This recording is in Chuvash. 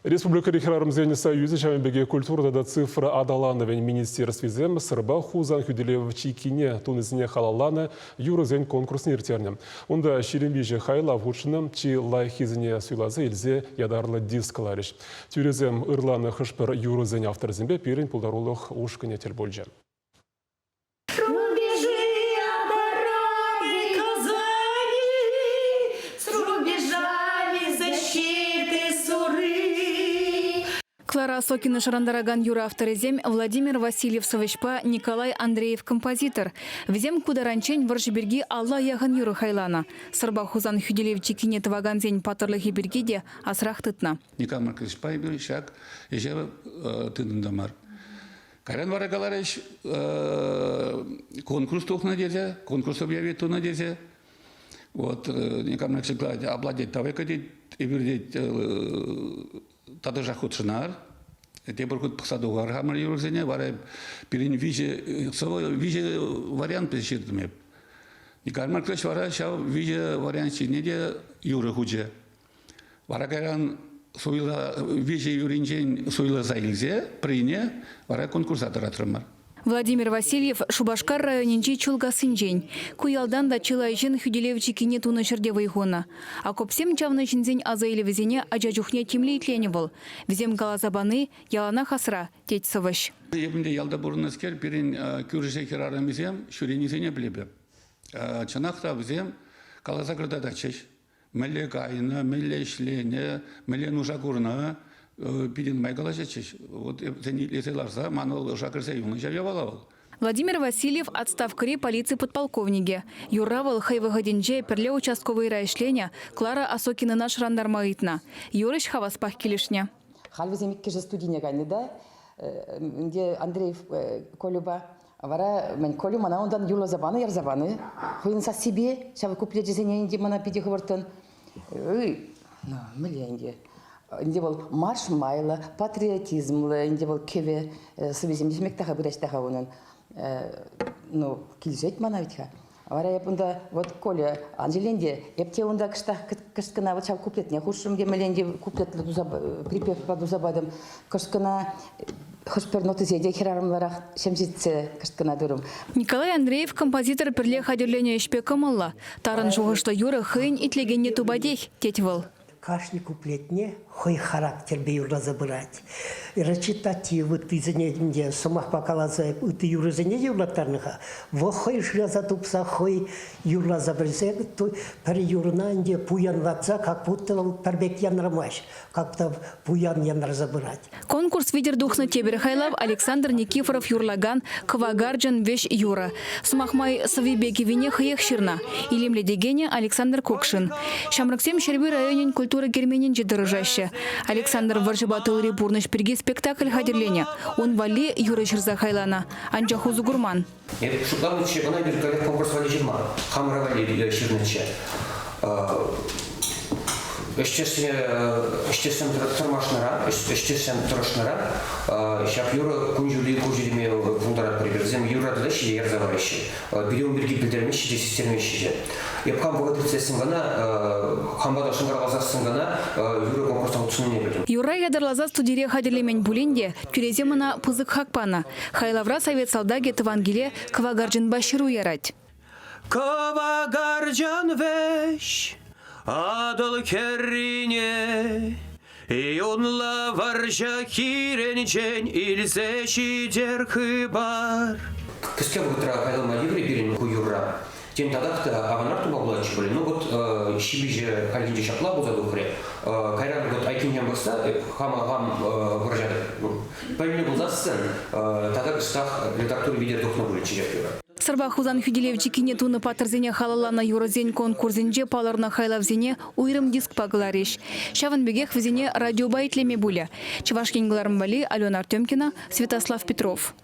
Республикӑри хӗрарӑмсен союзӗ ҫавӑн пекех культура тата цифра аталанӑвӗн министерствисем Сӑрпа Хусан хӳтӗлев чиккине тунисене халалланӑ юрӑсен конкурсне ирттернӗ. Унта 23 хайлав хутшӑннӑ, чи лайӑххисене суйласа илсе ятарлӑ диск кӑларӗҫ. Тӳресем ырланӑ хӑш-пӗр юрӑсен авторӗсемпе пирӗн пултарулӑх ушкӑнӗ тӗл пулчӗ. Рубежи обороны Казани, с рубежами защиты Суры. Клара Сокина шӑрантаракан юрӑ авторӗсем Владимир Васильев сӑвӑҫпа Николай Андреев композитор. Вӗсем ку таранччен вӑрҫӑ пирки алла яхӑн юрӑ хайланӑ. Сӑрпа Хусан хӳтӗлев чиккине тӑвакансен паттӑрлӑхӗ пирки те асрах тытнӑ. Николай Марковичпа эпир ҫак ӗҫе тытӑнтӑмӑр. Кайран вара каларӗҫ, конкурс тухнӑ тесе, конкурс объявить тунӑ тесе. Вот никам не апла тет, давай-ка тет, эпир тет, тӑтӑшах хутшӑнар. Тепӗр хут пӑхса тухар хамӑр юрӑсене. Вара пирӗн виҫӗ сӑвӑ, виҫӗ вариант ҫыртӑм эп. Николай Маркович вара ҫав виҫӗ вариант ҫине те юрӑ хучӗ. Вара кайран суйла виҫӗ юринчен суйласа илсе пӗрине вара конкурса тӑратрӑмӑр. Владимир Васильев Шупашкар районӗнчи Чулкассинчен. Ку ялтан та чылай ҫын хӳтӗлев чиккине тунӑ ҫӗрте вӑй хунӑ. Окопсем чавнӑ ҫынсен асаилӗвӗсене ача чухне тимлӗ итленӗ вӑл. Вӗсем каласа пани яланах асра, тет сӑвӑҫ. Эпӗ те ялта пурӑннӑскер пирӗн кӳршӗ хӗрарӑмӗсем ҫӳренисене пӗлетӗп. Чӑнах та вӗсем каласа кӑтартатчӗҫ. Мӗнле кайнӑ, мӗнле ӗҫленӗ, мӗнле нуша курнӑ, питӗ нумай калаҫатчӗҫ. Вот вӗсене итлесе ларса ман вӑл ӑша кӗрсе юлнӑ ҫав япала вӑл. Владимир Васильев отставкӑри полици подполковникӗ. Юрра вӑл хӑй вӑхӑтӗнче пӗрле участковӑйра ӗҫленӗ Клара Осокинӑна шӑрантарма ыйтнӑ. Юрӑҫ хаваспах килӗшнӗ. Халь вӗсем иккӗшӗ студине кайнӑ та, ӗнтӗ Андреев Кольӑпа Вара мӗн Коля мана унтан юрласа панӑ, ярса панӑ. Хӑйӗн сассипе ҫав куплечӗсене ӗнтӗ мана питӗ хӑвӑрттӑн. Ой, ну, мӗнле ӗнтӗ. Ӗнтӗ вӑл марш майлӑ, патриотизмлӑ, ӗнтӗ вӑл кӗвӗ сӑввисем те таха пыраҫ та-ха унӑн. Ну, килӗшет мана вӗт-ха. Вара эп унта, вот Коля Анжелин те, эп те унта кӑштах кӑшт кӑна вот ҫав куплетне хушрӑм темелле ӗнтӗ куплетлӗ туса припевпа туса патӑм. Кӑшт кӑна хӑш-пӗр нотисене те хӗрарӑмларах ҫемҫетсе кӑшт кӑна турӑм. Николай Андреев композитор пӗрле хатӗрленӗ ӗҫпе кӑмӑллӑ. Тарӑн шухӑшлӑ юрӑ хӑйӗн итлекенне тупатех, тет вӑл. Кашни куплетне хӑй характерпе юрласа пырать. Речитатив ыттисене те сӑмахпа каласа ытти юрӑсене те юрлаттарнӑ-ха. Вӑл хӑй шыраса тупса хӑй юрласа пӗлсе пӗр юрӑна ӗнтӗ пуянлатса как будто вӑл пӗр пек янрамасть, как-то пуян янраса пырать. Конкурс витӗр тухнӑ тепӗр хайлав Александр Никифоров юрлакан «Кӑвакарчӑн вӗҫ» юрӑ. Сӑмах май, сӑввипе кӗввине хӑех ҫырнӑ. Илемлетекенӗ Александр Кокшин. Ҫамрӑксем Ҫӗрпӳ районӗн культура керменӗнче тӑрӑшаҫҫӗ. Александр вӑрҫӑпа тылри пурнӑҫ пирки спектакль хатӗрленӗ. Ун валли юрӑ ҫырса хайланӑ. Анчах усӑ курман. Эп шутланӑччӗ, ӑна эпир каллех конкурс валли ҫырман. Хамӑра валли ҫырнӑччӗ. Ӗҫтешсене ӗҫтешсем тӑрмашнӑран, ӗҫтешсем тӑрӑшнӑран ҫак юрӑ кун ҫути кун ҫутиме пултаратпӑр эпир. Вӗсем юрра тытаҫҫӗ те ярса параҫҫӗ. Пире ун пирки пӗлтермеҫҫӗ те, систермеҫҫӗ те. Эп хам вӑхӑт иртсессӗн кӑна, хампа та шӑнкӑравласассӑн кӑна юрӑ конкурса хутшӑннине пӗлтӗм. Юрра ятарласа студире хатӗрлемен пулин те, тӳресем ӑна пысӑк хак панӑ. Хайлавра совет салтакӗ тӑван киле кӑвакарчӑнпа ҫыру ярать. Кӑвакарчӑн вӗҫ Атӑл хӗррине юнлӑ вӑрҫӑ хирӗнчен илсе ҫитер хыпар. Кӗске вӑхӑтра хайлама йывӑр пирӗн ку юрра. Тен, татах та аванрах тума пулатчӗ пулӗ. Ну вот ҫивӗчӗ хальхинче ҫапла пулса тухрӗ. Кайран вот айккинчен пӑхса хама хам вӑрҫатӑп. Пӗлнӗ пулсассӑн тата кӑштах редактура витӗр тухнӑ пулӗччӗ ҫак юрӑ. Сӑрпа Хусан хӳтӗлев чиккине тунӑ паттӑрсене халалланӑ юрӑсен конкурсӗнче палӑрнӑ хайлавсене уйрӑм дискпа кӑларӗҫ. Ҫавӑн пекех вӗсене радиопа итлеме пулӗ. Чӑваш Ен кӑларӑм валли Алена Артемкина, Святослав Петров.